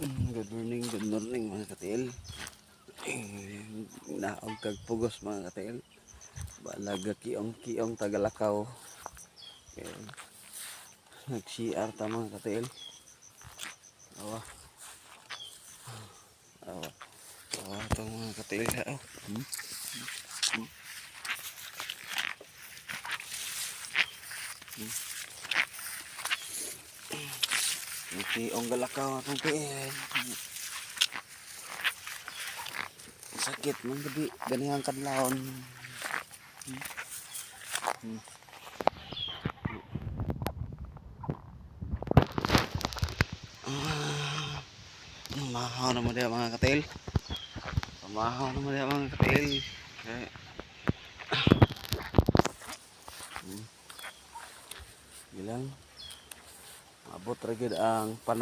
Good morning, mga katiil. Eh, naog kag pugos, mga katiil. Balaga kiong-kiong tagalakaw. Eh, nag-CR ta, mga katiil. Awa. Awa. Awa itong mga katiil. Oh. Kiong galakaw atong tiil. Sakit man gabi ganihang kadlawon. Ah, mahaw na mo diha, mga katil. Mahaw na mo diha, mga katil. Okay. Gilang. Abot ra gyud ang panahon.